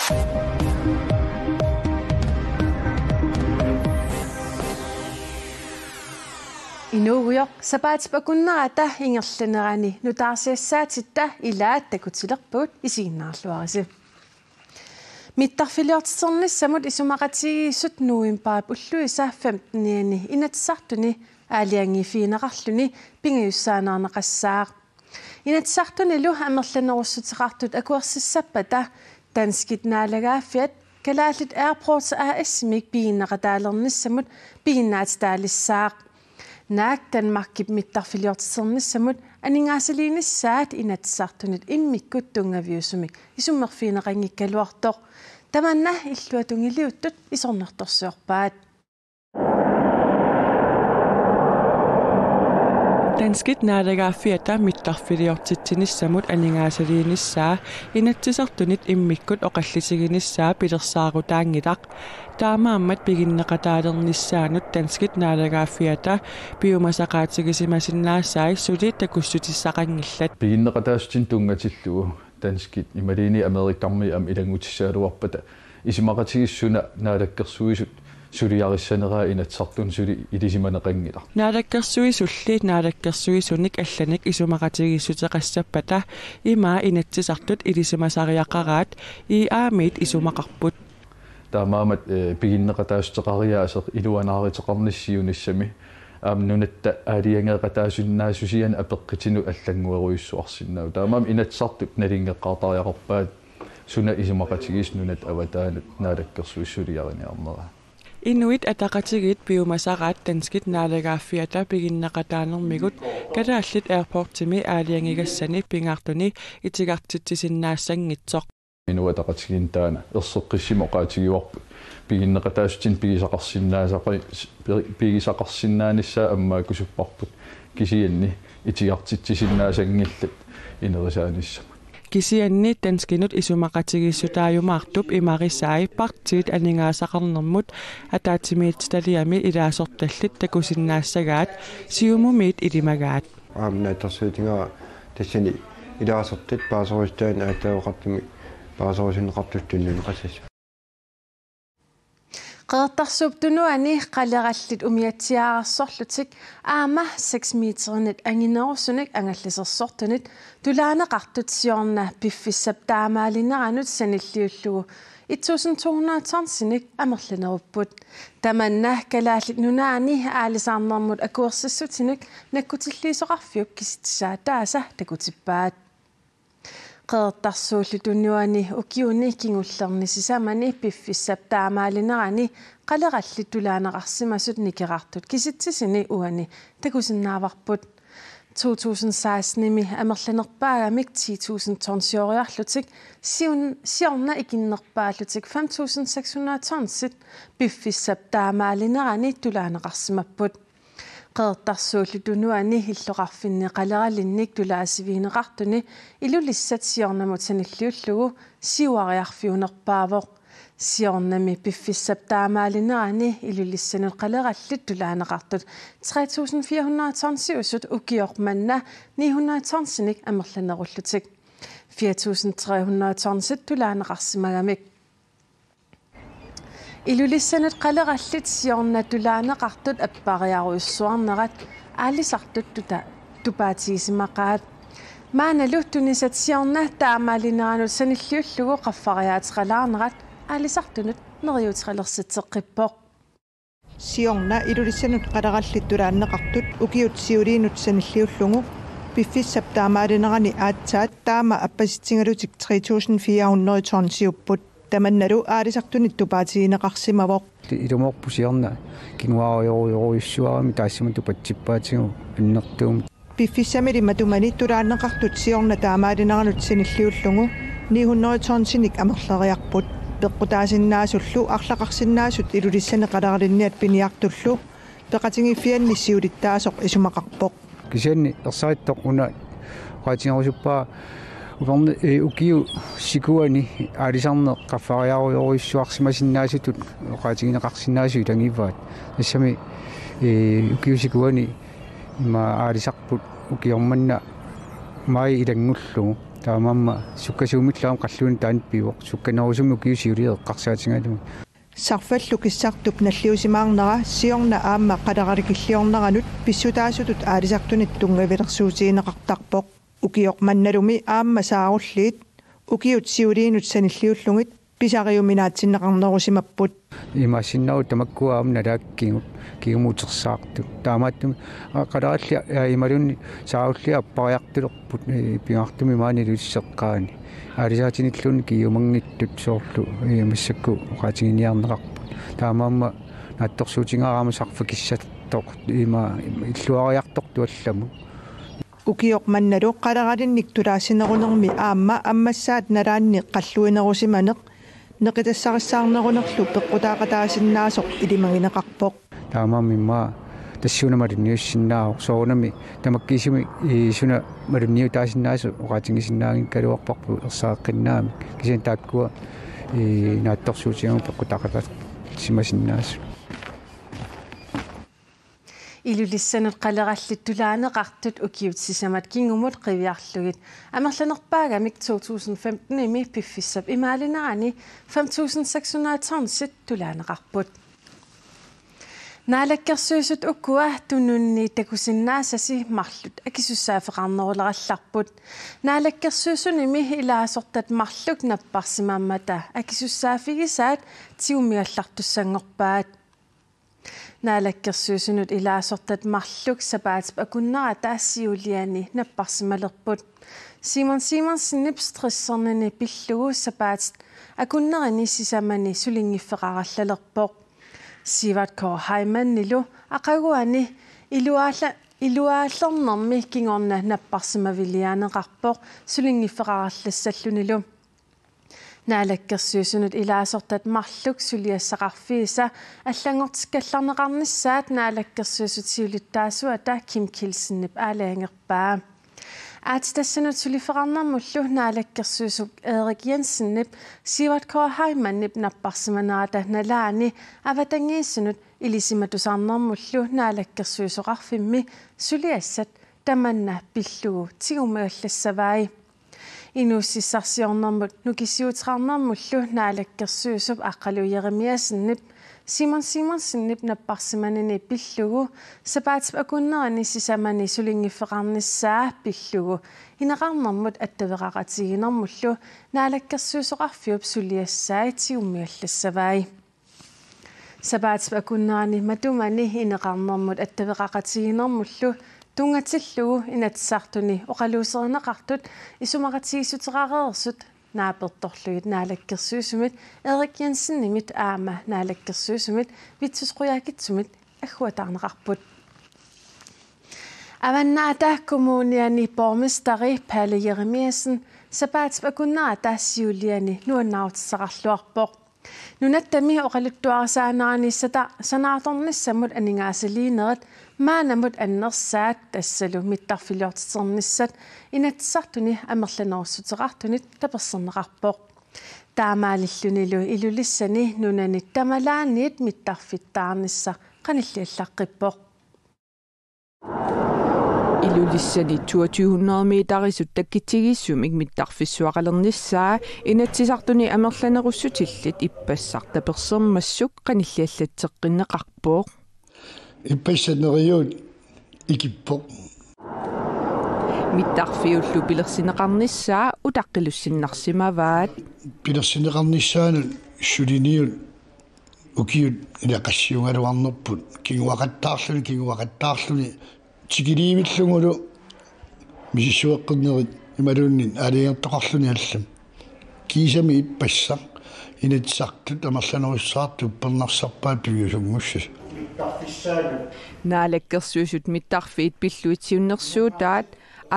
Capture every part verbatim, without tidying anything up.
Inuugujoq sapaatip akunnerata ingerlanerani nutaarsiassaatitta ilaat takutilerpagut, isiginnaarluarisi. Mittarfiliortiternissamut isumaqatigiissut novembarip ulluisa femtenianni Inatsisartuni aalajangiiffigineqarluni pingajussaaneqassaaq. Inatsisartunilu amerlanerussuteqartut akuersissappata danskit naalagaaffiat Kalaallit Airports A/S-imik piginneqataalernissamut piginnaatitaalissaaq. Naak Danmarkip mittarfiliortiternissamut aningaasaliinissaat Inatsisartunit immikkut tunngaviusumik isummerfigineqanngikkaluartoq. Tamanna illuatungiliuttut isornartorsiorpaat. Danskit naalagaaffiata mittarfiliortitsinissamut aningaasaliinissaa Inatsisartunit immikkut oqallisiginissaa pilersaarutaanngilaq. Taamaammat piginneqataalernissaanut danskit naalagaaffiata piumasaqaatigisimasinnaasai suli takussutissaqanngillat. Piginneqataassutsinik tunngatillugu danskit imaluunniit Amerikkarmiit aamma ilanngutissagaluarpata isumaqatigiissut suna Naalakkersuisut suliarissaneraa Inatsisartuni suli ilisimaneqanngilaq. Naalakkersuisulli naalakkersuisunik allanik isumaqatigiissuteqassappata ima Inatsisartut ilisimasariaqaraat I A-mit isumaqarput. Taamaammat, eh, piginneqataassuteqariaaseq iluanaaruteqarnissaq siunissami aamma nunatta aalajangeeqataasinnaassusianik apeqqutinut allannguerujussuarsinnaavoq. Taamaammat Inatsisartut nalunngeqqaartariaqarpaat suna isumaqatigiissut nunatta avataanut Naalakkersuisut suliariniarneraa. Inuit Ataqatigiit piumasaraat danskit naalagaaffiata piginneqataanermigut Kalaallit Airportsimi aalajangigassani pingaartuni itigartitsisinnaassanngitsoq. Inuit Ataqatigiinni taanna erseqqissumik oqaatigivarput. Piginneqataassutsinik pigisaqarsinnaasaqi-, pi-, pigisaqarsinnaanissaa ammaakkusupparput, kisianni itigartitsisinnaasanngillat inerisaanissamut. Kisianni danskinut isumaqatigiissutaajumaartup imarisai partiit aningaasaqarnermut ataatsimiititaliami ilaasortallit takusinnaassagaat Siumumiit ilimagaat. Aamma naatsorsuutigaara tassani ilaasortat paasorussutai aatsaat oqartumik paasorusunneqartut tunniunneqassapput. Qeqertarsuup Tunuani qalerallit umiatsiaararsorlutik aamma seks meterinit anginerusunik angallasersortunit tulaaneqartut siorna piffissap taamaalineranut sanilliullugu et tusind to hundrede tonsinik amerlanerupput. Tamanna Kalaallit Nunaanni aalisarnermut akuersissutinik nakkutilliisoqarfiup kisitsisaataasa takutippaat. Qeqertarsuulli Tunuani ukiuni kingullerni sisamani piffissap taamaalinerani qalerallit tulaaneqarsimasut nikerartut kisitsisini uani takusinnaavarput. To tusind sekstenimi amerlanerpaagamik ti tusind tonsioriarlutik siun-, siorna ikinnerpaallutik fem tusind seks hundrede tonsit piffissap taamaalinerani tulaaneqarsimapput. Qeqertarsuulli Tunuani illoqarfinni qaleralinnik tulaasivigineqartuni Ilulissat siornamut sanilliullugu siuariarfiunerpaavoq. Siornami piffissap taamaalinerani Ilulissanut qalerallit tulaaneqartut tre tusind fire hundrede tonsiusut ukioq manna ni hundrede tonsinik amerlanerullutik fire tusind tre hundrede tonsit tulaaneqarsimagamik. Ilulissanut qalerallit siorna tulaaneqartut appariarujussuarnerat aalisartut tuta-, tupaatigisimaqaat. Maannalu tunisat siorna taamaalineranut sanilliullugu qaffariaateqalaarnerat aalisartunut neriuuteqalersitseqqippoq. Siorna Ilulissanut qalerallit tulaaneqartut ukiut siuliinut sanilliullugu piffissap taamaalinerani aatsaat taama appasitsigalutik tre tusind fire hundrede tonsiupput. Tamannalu aalisartunit tupaatigineqarsimavoq. Ilumoorpoq siorna kinguaarujorujorujussuarami taassuma tupatsippaatigut annertuumik. Piffissamili matumani tulaaneqartut siorna taamaalineranut sanilliullugu ni hundrede tonsinik amerleriarput. Peqqutaasinnaasullu arlaqarsinnaasut Ilulissani qaleralinniat piniartullu peqatigiiffianni siulittaasoq isumaqarpoq. Kisianni ersarittoq una oqaatigerusuppara uperna-, ee, ukiut sikuani aalisarneq qaffariarujorujussuarsimasinnaasutut oqaatigineqarsinnaasut ilagivaat. Tassami, ee, ukiut sikuani ima aalisarput ukioq manna maji ilanngullugu. Taamaammat sukkasuumillu aamma qalluinit taanna pivoq, sukkanerusumik ukiut siuliini eqqarsaatigalugit. Sarfallu kissartup nalliussimaarnera siorna aamma qaleralikilliorneranut pissutaasutut aalisartunit tunngavilersuutigineqartarpoq. Ukioq mannalumi aamma saarulliit ukiut siuliinut sanilliullugit pisariuminaatsinneqarnerusimapput. Imaassinnaavoq tamakkua aamma nalaakkigut kingumut utersaartut. Taamaattumik, aa, qalerallit, aa, imaluunniit saarulliit appariartulerput, ee, pingaartumik maani iluseqqaani. Aalisaatinilluunniit kingumanngitsut soorlu, ee, massakkut oqaatiginiarneqarput. Taamaammat naatsorsuutigaara aamma sarfat kissartoq ima illuariartortut allamut. Ukioq mannalu qaleralinnik tulaassinerunermi aamma ammassaat nalaanni qalluinerusimaneq neqitassarissaarnerunerlu peqqutaaqataasinnaasoq ilimagineqarpoq. Taamaammat immaqa tassuuna malunniussinnaavoq, soorunami tamakkiisumik, ii, suna malunniutaasinnaasoq oqaatigisinnaanngikkaluarparput erseqqinnaamik. Kisianni taakkua, ii, naatsorsuutigalugu peqqutaaqataasimasinnaasut. Ilulissanut qalerallit tulaaneqartut ukiut sisamat kingumut qiviarlugit amerlanerpaagamik to tusind femten-imi piffissap imaalinerani fem tusind seks hundrede tonsit tulaaneqarput. Naalakkersuisut ukua tununni takusinnaasasi marluk akisussaaffeqarnerulerallarput. Naalakkersuisunimi ilaasortat marluk napparsimammata akisussaaffigisaat tigummigallartussanngorpaat. Naalakkersuisunut ilaasortat marluk sapaatip akunnerata siuliani napparsimalerput. Simon Simonsenip stressernini pillugu sapaatip akunnerini sisamani sulinngiffeqarallalerpoq. Sivert K. Heimannillu aqaguani iluaalla-, iluaallernermi kingorna napparsimaviliaaneqarpoq sulinngiffeqarallassallunilu. Naalakkersuisunut ilaasortat marluk suliassaqarfiisa allanngortikkallarneqarnissaat Naalakkersuisut siulittaasuata Kim Kielsenip aalajangerpaa. Aatsitassanut suliffeqarnermullu naalakkersuisup Erik Jensenip Sivert K. Heimannip napparsimanerata nalaani avatangiisinut ilisimatusarnermullu naalakkersuisoqarfimmi suliassat tamanna pillugu tigummigallassavai. Inuussutissarsiornermut nukissiuuteqarnermullu naalakkersuisup Aqqaluaq Jeremiassenip Simon Simonsenip napparsimanini pillugu sapaatip akunnerini sisamani sulinngiffeqarnissaa pillugu ineqarnermut attaveqaqatigiinnermullu naalakkersuisoqarfiup suliassai tigummigallassavai. Sapaatip akunnerani matumani ineqarnermut attaveqaqatigiinnermullu tunngatillugu Inatsisartuni oqaluuserineqartut isumaqatigiissuteqareersut naapertorlugit naalakkersuisumit Erik Jensenimit aamma naalakkersuisumit Vittus Qujaukitsumit agguataarneqarput. Avannaata Kommuniani borgmesteri Palle Jeremiassen sapaatip akunnerata siuliani nuannaarutissaqarluarpoq. Nunattami oqaluttuarisaanerani sata-, sanaartornissamut aningaasaliinerit maannamut annersaat tassalu mittarfiliortiternissat Inatsisartuni amerlanerussuteqartunit taperserneqarpoq. Taamaalillunilu Ilulissani nunanit tamalaanniit mittarfittaarnissaq qanilliallaqqippoq. Ilulissani toogtyve hundrede meterisut takkitsigisumik mittarfissuaqalernissaa Inatsisartuni amerlanerussutillit ippassaq tapersermassuk qanilliallatseqqinneqarpoq. Ippassaq neriuut ikippoq. Mittarfiullu pilersinneqarnissaa utaqqilussinnarsimavaat. Pilersinneqarnissaanut suliniut ukiut ilaqassiugaluarnerput kinguaqattaarluni, kinguaqattaarluni tikiliivillugulu misissueqqinnerit imaluunniit aalajangertoqarluni allamik. Kiisami ippassaq Inatsisartut amerlanerussuteqartut uppernarsarpaat piviusunngussasut. Naalakkersuisut mittarfiit pillugit siunnersuutaat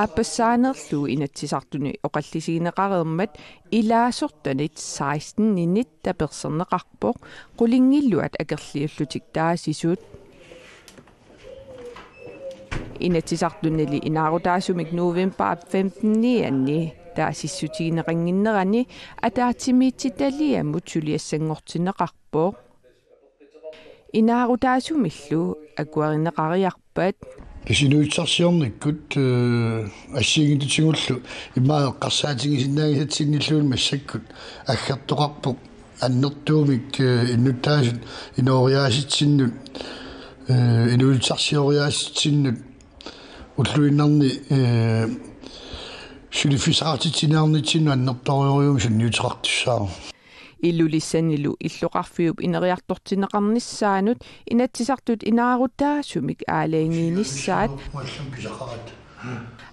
aappassaanerlugu Inatsisartuni oqallisigineqareermat ilaasortanit seksteninit taperserneqarpoq qulingiluat akerliullutik taasisut. Inatsisartunili inaarutaasumik novembarip femtenianni taasissutigineqannginnerani ataatsimiititaliamut suliassanngortinneqarpoq. Inaarutaasumillu akuerineqariarpat. Tassa inuussutissarsiornikkut, eh, assigiinngitsutigullu immaqa eqqarsaatigisinnaanngisatsinnilluunniit massakkut aggertoqarpoq annertuumik, eh, innuttaasut inooriaasitsinnut, eh, inuussutissarsioriaasitsinnut ulluinnarni, eh, suliffissaqartitsiniarnitsinnut annertoorujussuarmik sunniuteqartussaavoq. Ilulissanilu illoqarfiup ineriartortinneqarnissaanut Inatsisartut inaaruttaasumik aalajangiinissaat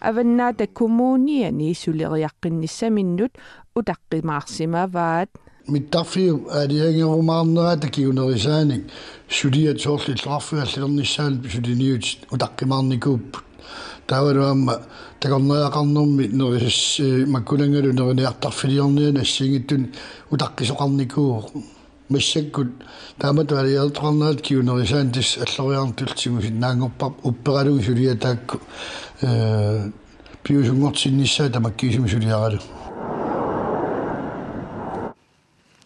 Avannaata Kommuniani suleriaqqinnissaminnut utaqqimaarsimavaat. Mittarfiup aalajangerumaarnerata kingunerisaanik suliat soorlu illoqarfiup allalernissaanut suliniutit utaqqimaarnikuupput. Taavalu aamma takornariaqarnermi nerisas-, eh, makkunanngalu neriniartarfiliorniani assigiinngitsunik utaqqisoqarnikuuvoq. Massakkut taamatut aalajangertoqarnerata kingunerisaanik tassa alloriartullu tigusinnaanngorparput upperalugu suliat taakku, eh, piviusunngortinnissaat tamakkiisumik suliaralugu.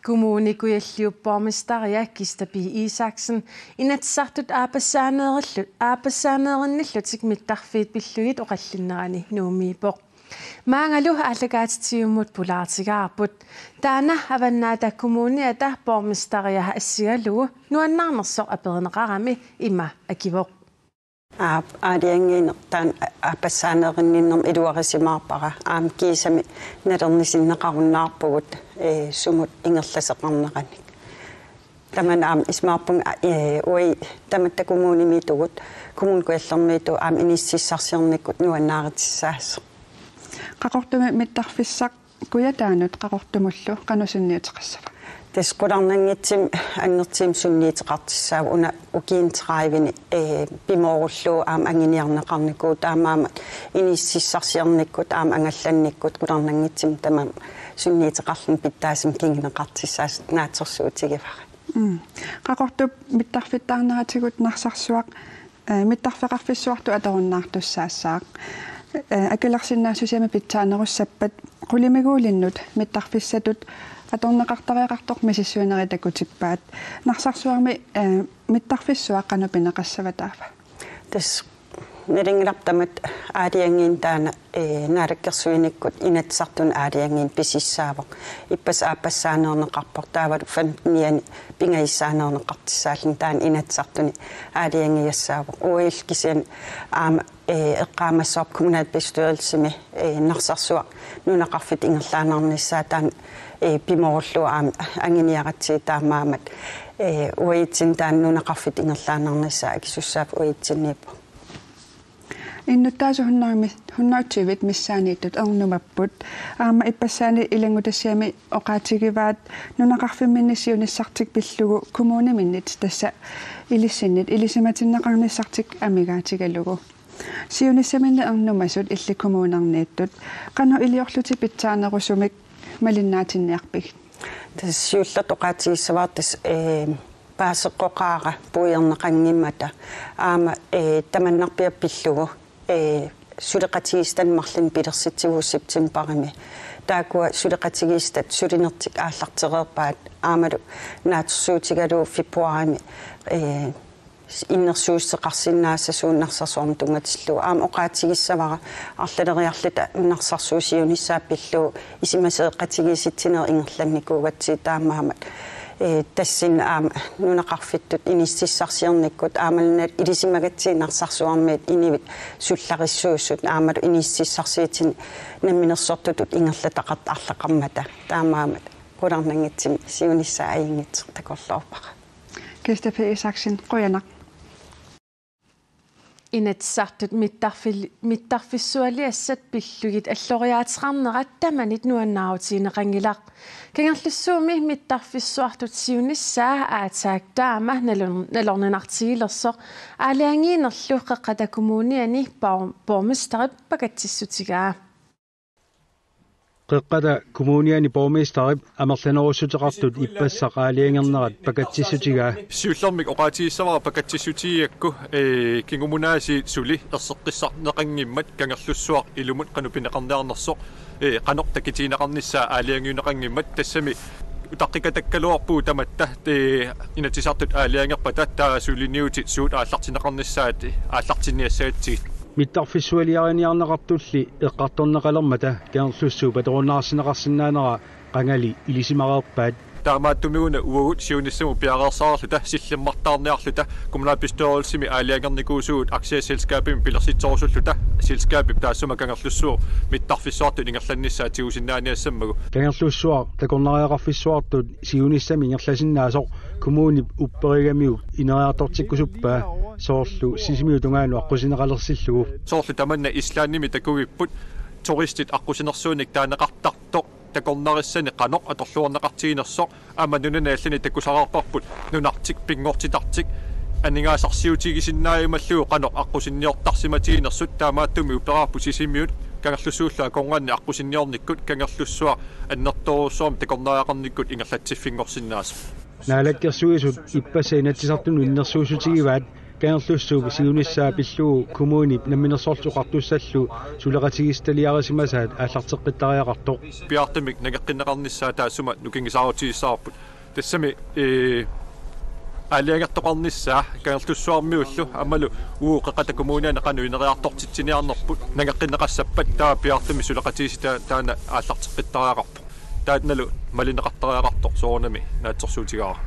Kommune Kujalliup borgmesteria Kista P. Isaksen Inatsisartut aappassaaneerillu-, aappassaaneerinnillutik mittarfiit pillugit oqallinnerani Nuummiippoq. Maangalu aallakaatitsivimmut pulaartigaarput. Taanna Avannaata Kommuniata borgmesteria assigalugu nuannaarnersoq aperineqarami ima akivoq. Aap, aalajangiineq taanna aappassaaneerinninnermi iluarisimaarpara. Aamma kiisami nalernisinneqarunnaarpugut, ee, sumut ingerlasoqarneranik. Tamanna aamma isumaqarpunga, ee, uagut tamatta kommunimiitugut, Kommune Kujallermiittugut aamma inissiissarsiornikkut nuannaarutissaasoq. Qaqortumi mittarfissaq kujataanut Qaqortumullu qanoq sunniuteqassava? Tassa qularnanngitsumik annertuumik sunniuteqartussaavoq, una ukiuni tredive-ni, ee, pimoorullugu aamma anguniarneqarnikuuvoq, taamaammat inissiissarsiornikkut aamma angallannikkut qularnanngitsumik tamanna sunniuteqarluni pitsaasumik kinguneqartussaasoq naatsorsuutigivara. Mm. Qaqortup mittarfittaarneratigut Narsarsuaq, eh, mittarfeqarfissuartut atorunnaartussaassaaq. Eh, akilersinnaassusiami pitsaanerussappat qulimiguulinnut mittarfissatut atorneqartariaqartoq misissuinerit takutippaat. Narsarsuarmi, eh, mittarfissuaq qanoq pineqassava taava? Tassa nalunngilarput tamatta aalajangiineq taanna, ee, naalakkersuinikkut Inatsisartuni aalajangiineq pisissaavoq. Ippassaq aappassaaneerneqarpoq, taavalu femtenianni pingajussaanneerneqartussaalluni taanna Inatsisartuni aalajangigassaavoq. Uagut kisianni aamma, ee, eqqaamassavarput kommunalbestyrelsimi, ee, Narsarsuaq nunaqarfittut ingerlaannarnissaa taanna, ee, pimoorullugu aamma anguniaratsigu, taamaammat, ee, uagutsinnut taanna nunaqarfittut ingerlaannarnissaa akisussaaffik uagutsinniippoq. Innuttaasut hundrede mi-, hundrede tyve missaanniittut ernumapput. Aamma ippassaani ilanngutassiami oqaatigivaat nunaqarfimminni siunissartik pillugu kommuniminnit, tassa ilissinnit, ilisimatinneqarnissartik amigaatigalugu. Siunissaminni ernumasut illit kommunerniittut qanoq iliorlutit pitsaanerusumik malinnaatinniarpigit? Tassa siullertut oqaatigissavara tassa, ee, paaseqqoqaara puiorneqanngimmata. Aamma, ee, tamannarpiaq pillugu, ee, suleqatigiissitanik marlunnik pilersitsivugut septembarimi. Taakkua suleqatigiissitat sulinertik aallartereerpaat. Aammalu naatsorsuutigalugu februarimi, ee, innersuussuteqarsinnaassasugut Narsarsuarmut tunngatillugu. Aamma oqaatigissavara arlaleriarluta Narsarsuup siunissaa pillugu isumasioqatigiissitsinerit ingerlannikuugatsigit, taamaammat, ee, tassani aamma nunaqarfittut inissiissarsiornikkut aammalu ilisimagatsigit Narsarsuarmiit inuit sullarissuusut aammalu inissiissarsiutinik namminersortutut ingerlataqartut arlaqarmata, taamaammat qularnanngitsumik siunissaa ajunngitsoq takorloorpara. Kista P. Isaksen, qujanaq. Inatsisartut mittarfil-, mittarfissualiassat pillugit alloriaateqarnerat tamanit nuannaarutigineqanngilaq. Kangerlussuumi mittarfissuartut siunissaa aatsaat taama nalor-, nalorninartigilersoq aalajangiinerlu Qeqqata Kommuniani bor-, borgmesterip pakatsissutigaa. Qeqqata Kommuniani borgmesterip amerlanerussuteqartut ippassaq aalajangernerat pakatsissutigaa. Siullermik oqaatigissavara pakatsissutigigakku, ee, kingumut aasiit suli erseqqissarneqanngimmat Kangerlussuaq ilumut qanoq pineqarniarnersoq, ee, qanoq takitigineqarnissaa aalajangiunneqanngimmat, tassami Utaqqikatakkaluarpugut tamatta, ee, Inatsisartut aalajangerpata taava suliniutit suut aallartinneqarnissaat aallartinniassagatsigit. Mittarfissualiariniarneqartulli eqqartorneqalermata Kangerlussuup atorunnaarsinneqarsinnaanera qangali ilisimareerpaat. Taamaattumik una uagut siunissamut piareersarluta sillimmartaarniarluta kommunalbestyrelsimi aalajangernikuusugut aktieselskabimik pilersitserusulluta selskabip taassuma Kangerlussuup mittarfissuartut ingerlannissaa tigusinnaaniassammagu. Kangerlussuaq takornariaqarfissuartut siunissami ingerlasinnaasoq kommunip upperigamiuk ineriartortikkusuppaa, soorlu Sisimiut tungaanut aqqusineqalersillugu. Soorlu tamanna Islandimi takugipput turistit aqqusinersuunik taaneqartartoq takornarissani qanoq atorluarneqartiginersoq, aamma nunani allani takusaqarparput nunartik pinngortitartik aningaasarsiutigisinnaajumallugu qanoq aqqusinniortarsimatiginersut. Taamaattumik upperarput Sisimiut Kangerlussuullu akornanni aqqusinniornikkut Kangerlussuaq annertoorujussuarmik takornariaqarnikkut ingerlatsiffinngorsinnaasoq. Naalakkersuisut ippassaq Inatsisartunut innersuussutigivaat Kangerlussuup siunissaa pillugu kommunip Namminersorlutik Oqartussallu suleqatigiissitaliarisimasaat aallarteqqittariaqartoq. Piaartumik nangeqqinneqarnissaa taassuma nukingisaarutigissavarput. Tassami, ee, aalajangertoqarnissaa Kangerlussuarmiullu aammalu uagut Qeqqata Kommuniani qanoq ineriartortitsiniarnerput nangeqqinneqassappat taava piaartumik suleqatigiissitaat taanna aallarteqqittariaqarpoq. Taannalu malinneqartariaqartoq soorunami naatsorsuutigaara.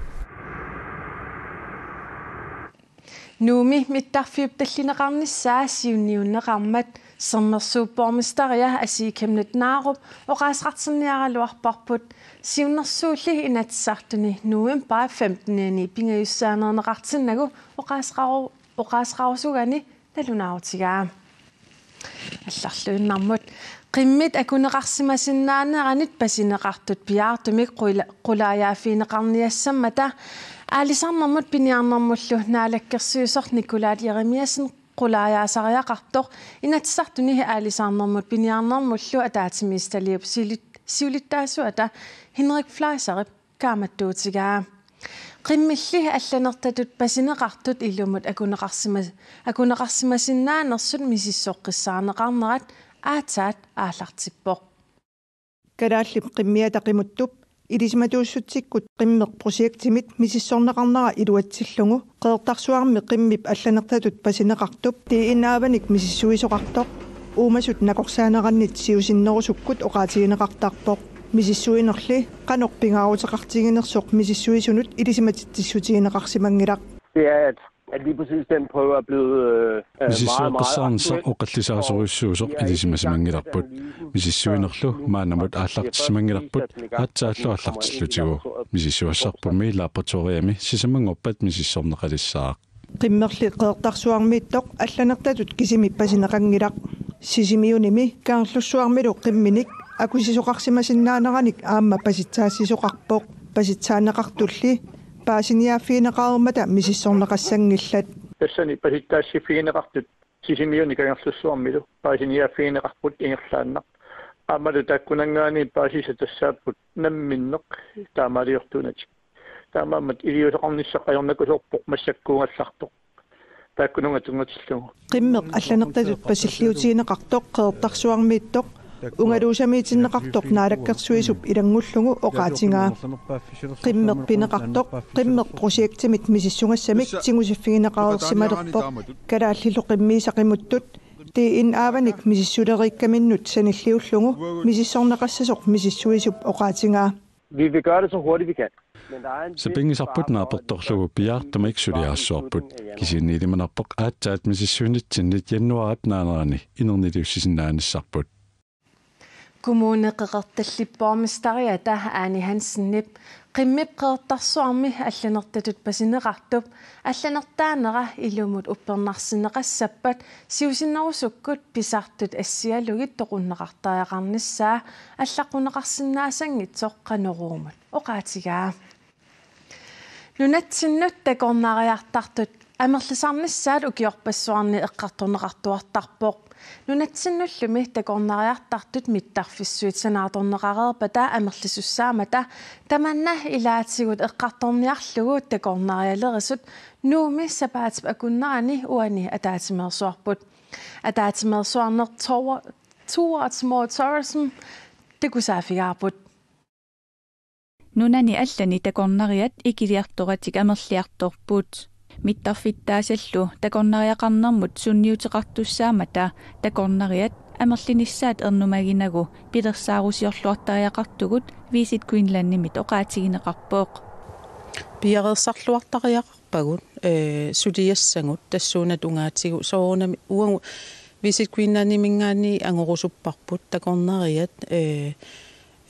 Nuummi mittarfiup tallineqarnissaa siunniunneqarmat Sermersuup borgmesteria Asii Chemnitz Narup oqaaseqartinniaraluarparput. Siunnersuulli Inatsisartuni novembarip femtenianni pingajussaaneerneqartinnagu oqaaseqaru-, oqaaseqarusugani nalunaarutigaa. Allarluinnarmut. Qimmit akuneqarsimasinnaaneranik pasineqartut piaartumik qula-, qulaajaaffigineqarniassammata aalisarnermut piniarnermullu naalakkersuisoq Nikolaj Jeremiassen qulaajaasariaqartoq Inatsisartuni aalisarnermut piniarnermullu ataatsimiititaliup siulit-, siulittaasuata Henrik Fleischerip kaammattuutigaa. Qimmilli allanertatut pasineqartut ilumut akuneqarsima-, akuneqarsimasinnaanersut misissoqqissaarneqarnerat aatsaat aallartippoq. Kalaallit Qimmiata Qimuttup ilisimatuussutsikkut Qimmeq projektimit misissorneqarnera iluatsillugu Qeqertarsuarmi qimmip allanertatut pasineqartup D N A-vanik misissuisoqartoq uumasut nakorsaanerannit siusinnerusukkut oqaatigineqartarpoq. Misissuinerli qanoq pingaaruteqartiginersoq misissuisunut ilisimatitsissutigineqarsimanngilaq. Det er, at, at lige præcis den prøve er blevet, øh, øh, meget, meget Misissueqqissaarnissaq aktuel. Oqallisaasorujussuusoq ilisimasimanngilarput. Misissuinerlu maannamut aallartissimanngilarput, aatsaallu aallartillutigu. Misissuassarpummi laboratoriami sisamanngorpat misissorneqalissaaq. Qimmerli Qeqertarsuarmiittoq allanertatut kisimi pasineqanngilaq. Sisimiunimi Kangerlussuarmilu qimminik akusisoqarsimasinnaaneranik aamma pasitsaassisoqarpoq. Pasitsaanneqartulli paasiniaaffigineqareermata misissorneqassanngillat. Tassani pasitsaassiffigineqartut Sisimiuni Kangerlussuarmilu paasiniaaffigineqarput ingerlaannaq. Aammalu taakkunanngaanniit paasisat tassaapput namminneq taamaaliortuunatik. Taamaammat iliuuseqarnissaq ajornakusoorpoq massakkuugallartoq. Taakkununnga tunngatillugu. Qimmeq allanertatut pasilliutigineqartoq Qeqertarsuarmiittoq ungaluusamiitinneqartoq Naalakkersuisup ilanngullugu oqaatigaa. Qimmeq pineqartoq, Qimmeq projektimit misissugassamik tigusiffigineqareersimalerpoq. Kalaallilu Qimmiisa Qimuttut D N A-vanik misissuleriikkaminnut sanilliullugu misissorneqassasoq misissuisup oqaatigaa. Vi vil gøre det så hurtigt, vi kan. Men der er en vis Sapinngisarput fare for, naapertorlugu piaartumik suliaassuarput. Kisianni ilimanarpoq aatsaat misissuinitsinnit januaarip naanerani inerniliussisinnaanissarput. Kommune Qeqertallip borgmesteriata Ane Hansenip qimmip Qeqertarsuarmi allanertatut pasineqartup allanertaanera ilumut uppernarsineqassappat siusinnerusukkut pisartut assigalugit toqunneqartariaqarnissaa allaqquneqarsinnaasanngitsoq Qanoruumut oqaatigaa. Nunatsinnut takornariartartut amerlisarnissaat ukiorpassuarni eqqartorneqartuartarpoq. Nunatsinnullumi takornariartartut mittarfissuit sanaartorneqareerpata amerlisussaammata tamanna ilaatigut eqqartorniarlugu takornarialerisut Nuummi sapaatip akunnerani uani ataatsimeersuarput. Ataatsimeersuarneq Towa-, Towards More Tourism takusaaffigaarput. Nunani allani takornariat ikiliartoratik amerliartorput. Mittarfittaasallu takornariaqarnermut sunniuteqartussaammata takornariat amerlinissaat ernumaginagu pilersaarusiorluartariaqartugut Visit Greenlandimit oqaatigineqarpoq. Piareersarluartariaqarpagut, ee, suliassagut tassuuna tungaatigut soorunami uagut Visit Greenlandiminngaanniit angorusupparput takornariat, ee,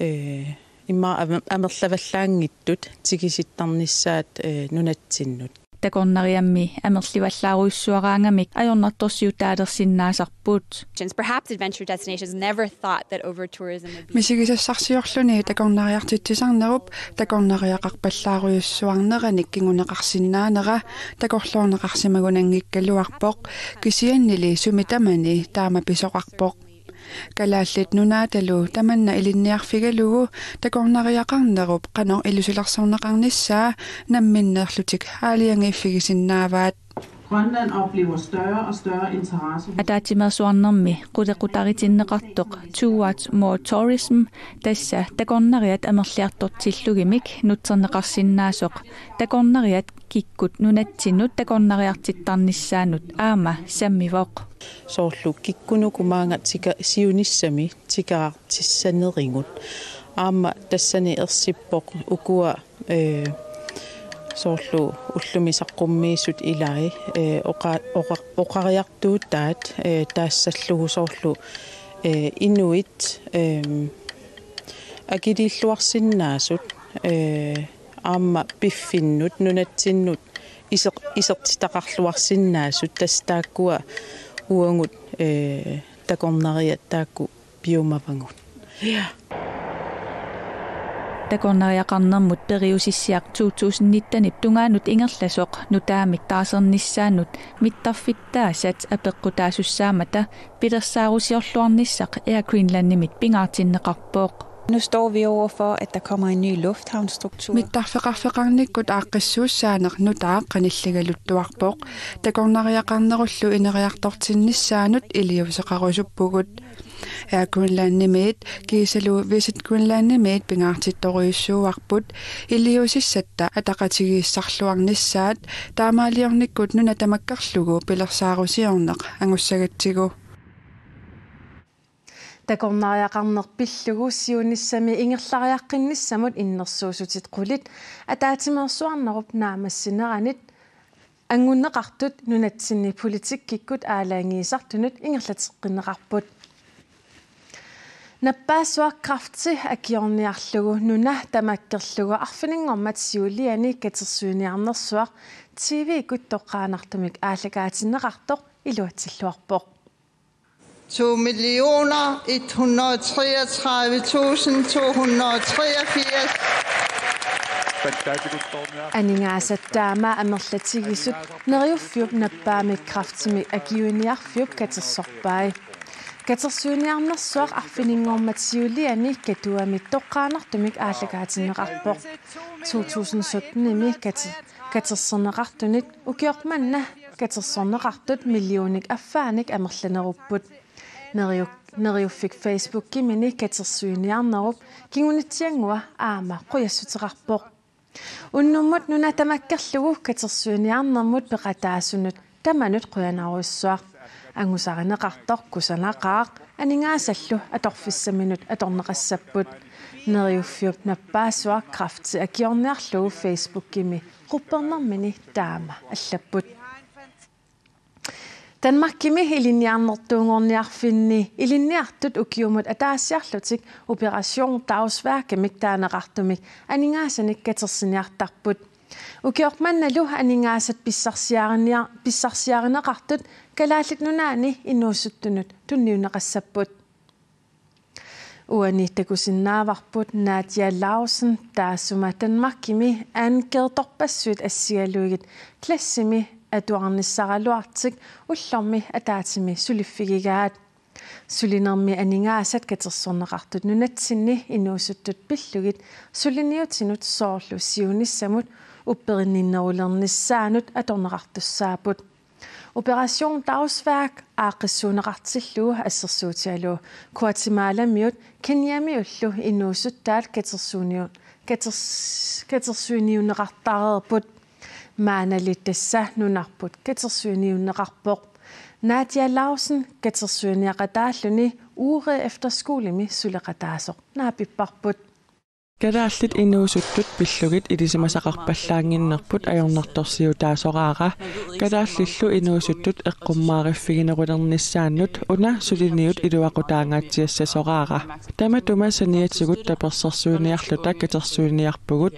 ee, immaqa amer-, amerlavallaanngitsut tigusittarnissaat, ee, nunatsinnut. Takornariammi amerlivallaarujussuaraangamik ajornartorsiutaalersinnaasarput. Perhaps adventure destinations never thought that over tourism would be Misigisassarsiorluni takornariartitsisarnerup takornariaqarpallaarujussuarneranik kinguneqarsinnaanera takorloorneqarsimagunanngikkaluarpoq, kisiannili sumi tamani taama pisoqarpoq. Kalaallit Nunaatalu tamanna ilinniarfigalugu takornariaqarnerup qanoq ilusilersorneqarnissaa namminneerlutik aalajangiiffigisinnaavaat. Grønland oplever større og større interesse. Ataatsimeersuarnermi qulequtaritinneqartoq Towards More Tourism, tassa takornariat amerliartortillugimik nutserneqarsinnaasoq, takornariat kikkut nunatsinnut takornariartittarnissaannut aamma sammivoq. Soorlu kikkunuku maanga tika-, siunissami tikeraartissanerigut. Aamma tassani ersippoq ukua, ee, soorlu ullumi saqqummiisut ilai, ee, oqa-, oqa-, oqariartuutaat, ee, taassallugu soorlu, ee, inuit, em, akiliilluarsinnaasut, ee, aamma piffinnut nunatsinnut iser-, isertitaqarluarsinnaasut, tassa taakkua uagut, ee, takornariat taakku piumavagut. Ja. Takornariaqarnermut periusissiaq to tusind nittenip tungaanut ingerlasoq nutaamik taarsernissaannut mittarfittaasat apeqqutaasussaammata pilersaarusiorluarnissaq Air Greenlandimit pingaartinneqarpoq. Nu står vi over for, at der kommer en ny lufthavnsstruktur. Mittarfeqarfeqarnikkut aaqqissuussaaneq nutaaq qanilligaluttuarpoq. Takornariaqarnerullu ineriartortinnissaanut iliuuseqarusuppugut. Air Greenlandimiit kiisalu Visit Greenlandimiit pingaartittorujussuuarput iliuusissatta ataqatigiissarluarnissaat, taamaaliornikkut nuna tamakkerlugu pilersaarusiorneq angussagatsigu. Takornariaqarneq pillugu siunissami ingerlariaqqinnissamut innersuussutit qulit ataatsimeersuarnerup naammassineranit angunneqartut nunatsinni politikkikkut aalajangiisartunut ingerlateqqinneqarput. Nappaassuaq kræfti akiorniarlugu nuna tamakkerlugu arfininngormat siuliani katersuiniarnersuaq T V-kkut toqqaannartumik aallakaatinneqartoq iluatsilluarpoq. To millioner et hundrede og treogtredive tusind to hundrede og treogfirs. Aningaasat taama amerlatigisut Neriuffiup nappaammik kræftimik akiuiniarfiup katersorpai. Katersuiniarnersuaq arfininngormat siuliani Katuami toqqaannartumik aallakaatinneqarpoq. To tusind syttenimi kate-, katersorneqartunit ukioq manna katersorneqartut millionik affaanik amerlanerupput. Neriu-, Neriuffik Facebookimini katersuiniarnerup kingunitsianngua aamma qujassuteqarpoq. Unnummut nuna tamakkerlugu katersuiniarnermut peqataasunut tamanut qujanarujussuaq. Angusarineqartoq kusanaqaaq, aningaasallu atorfissaminut atorneqassapput. Neriuffiup nappaassua kræfti akiorniarlugu Facebookimi quppernermini taama allapput. Danmarkimi ilinniarnertuunngorniarfinni ilinniartut ukiumut ataasiarlutik Operation Dagsværkimik taaneqartumik aningaasanik katersiniartarput. Ukioq mannalu aningaasat pissarsiarinia-, pissarsiarineqartut Kalaallit Nunaanni inuusuttunut tunniunneqassapput. Uani takusinnaavarput Nadia Lausen, taassuma Danmarkimi ankertorpassuit assigalugit klassimi atuarnissaraluartik ullormi ataatsimi suliffigigaat. Sulinermi aningaasat katersorneqartut nunatsinni inuusuttut pillugit suliniutinut soorlu siunissamut upperinninnerulernissaanut atorneqartussaapput. Operation Dagsværk aaqqissuunneqartillugu assersuutigalugu Guatemalamiut Kenyamiullu inuusuttaat katersuuniu-, katers-, katersuiniunneqartareerput. Maannali tassa nunarput katersuiniunneqarpoq. Nadia Lausen katersuiniaqataalluni Ure Efterskolemi suleqataasoq naapipparput. Kalaallit inuusuttut pillugit ilisimasaqarpallaannginnerput ajornartorsiutaasoraara, kalaallillu inuusuttut eqqummaariffiginerulernissaannut una suliniut iluaqutaangaatsiassasoraara. Tamatuma saniatigut tapersersuiniarluta katersuiniarpugut,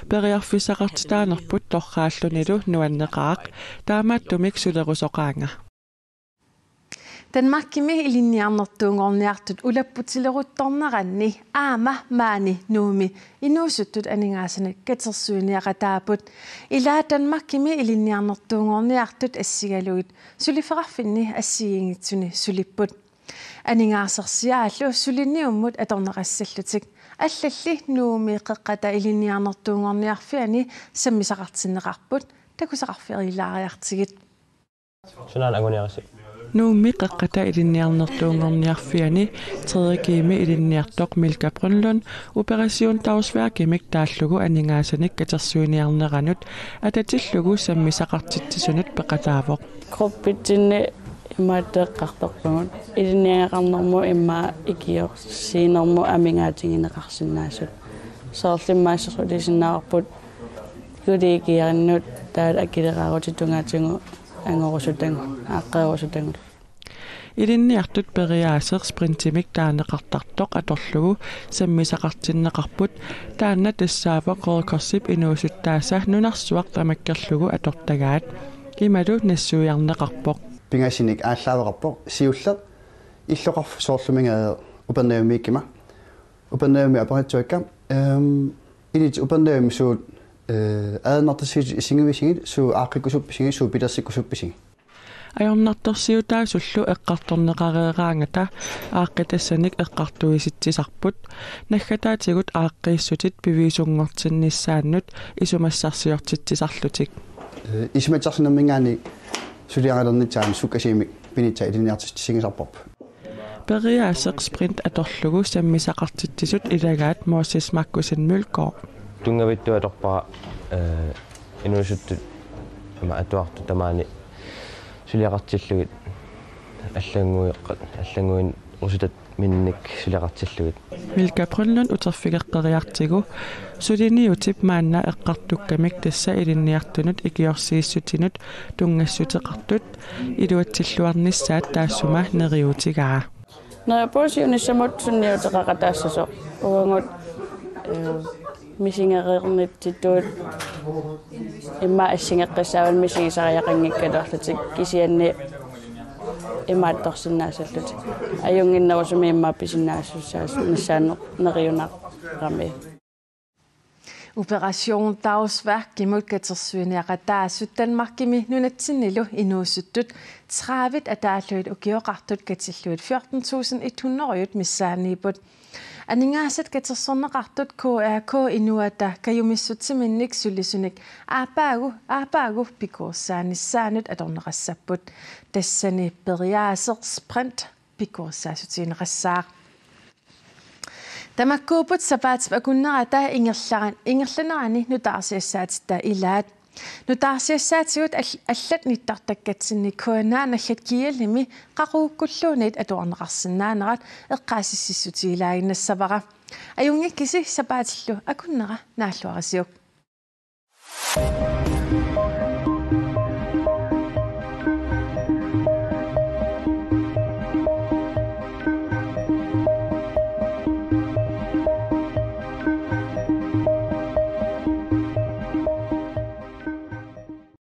periarfissaqartitaanerput torraallunilu nuanneqaaq, taamaattumik sulerusoqaanga. Danmarkimi ilinniarnertuunngorniartut ulapputileruttorneranni aamma maani Nuummi inuusuttut aningaasanik katersuiniaqataapput. Ilaa Danmarkimi ilinniarnertuunngorniartut assigalugit suliffeqarfinni assigiinngitsuni sulipput. Aningaasarsiaallu suliniummut atorneqassallutik. Allalli Nuummi Qeqqata Ilinniarnertuunngorniarfiani sammisaqartinneqarput, takusaqarfigeriilaariartigit. Sunaana anguniarisi? Nuummi Qeqqata Ilinniarnertuunngorniarfiani tredje G-mi ilinniartoq Milka Brønlund Operation Dagsværkimik taallugu aningaasanik katersuiniarneranut atatillugu sammisaqartitsisunut peqataavoq. Gruppitsinni imaattoq eqqartorpugut. Ilinniagaqarnermut immaqa ikiorsiinermut amigaatigineqarsinnaasut. Soorlu immaqa assersuutisinnaavarput juulip ikiaannut taava akileraarutit tungaatigut angorusutagut, aaqqeerusutagut. Ilinniartut periaaseq sprintimik taaneqartartoq atorlugu sammisaqartinneqarput, taanna tassaavoq Røde Korsip inuusuttaasa nunarsuaq tamakkerlugu atortagaat. Imalu nassuiarneqarpoq. Pingasunik aallaaveqarpoq siulleq illoqarfik soorluminnga Upernavimmiikkama. Upernavimmi aperitsuakka, ehm, inuit Upernavimmi suut, eh, ajornartorsiutit issinnguisigit, suut aaqqikkusuppisigit, suut pilersikkusuppisigit. Ajornartorsiutaasullu eqqartorneqareeraangata aaqqitassanik eqqartuisitsisarput, naggataatigut aaqqiissutit piviusunngortinnissaannut isumassarsiortitsisarlutik. Eh, isumassarsinerminngaanniit suliarinernissaanut sukkasuumik pinitsat ilinniartitsissutigisarparput. Periaaseq sprint atorlugu sammisaqartitsisut ilagaat Moses Markussen Mølgaard. Tunngavittuarpara, eh, inuusuttut aamma atuartut tamaani suliaqartillugit allannguiqqa-, allannguinerusutat minnik suliaqartillugit. Milka Brønlund uterfigeqqeriartigu suliniutip maanna eqqartukkamik tassa ilinniartunut ikiorsiissutinut tunngassuteqartut iluatsilluarnissaat taassuma neriuutigaa. Neriuppunga siunissamut sunniuteqaqataassasoq. Uagut, eh, misigereernitsitut immaqa assigeqqissaavagut misigisariaqanngikkaluarlutik kisianni imaattorsinnaasallutik. Ajunnginnerusumik immaqa pisinnaasussaanissaanut neriunaqarami. Operation Dagsværkimut katersuiniaqataasut Danmarkimi nunatsinnilu inuusuttut tredive ataallugit ukioqartut katillugit fjorten tusind et hundrede missaanniipput. Aningaasat katersorneqartut K R K Inuata kajumissutsiminnik sulisunik aappaagu, aappaagu pikuersaanissaannut atorneqassapput. Tassani periaaseq sprint pikuersaassuteqassaaq. Tamakkuupput sapaatip akunnerata ingerlaran-, ingerlanerani nutaarsiassaatitta ilaat. Nutaarsiassaatigut al-, allat nittartakkatsinni K N R nallat G L-imi qaqugukkulluunniit atuarneqarsinnaanerat eqqaasitsissutigilaaginnassavara. Ajunngikkisi, sapaatillu akunnera naalluarisiuk.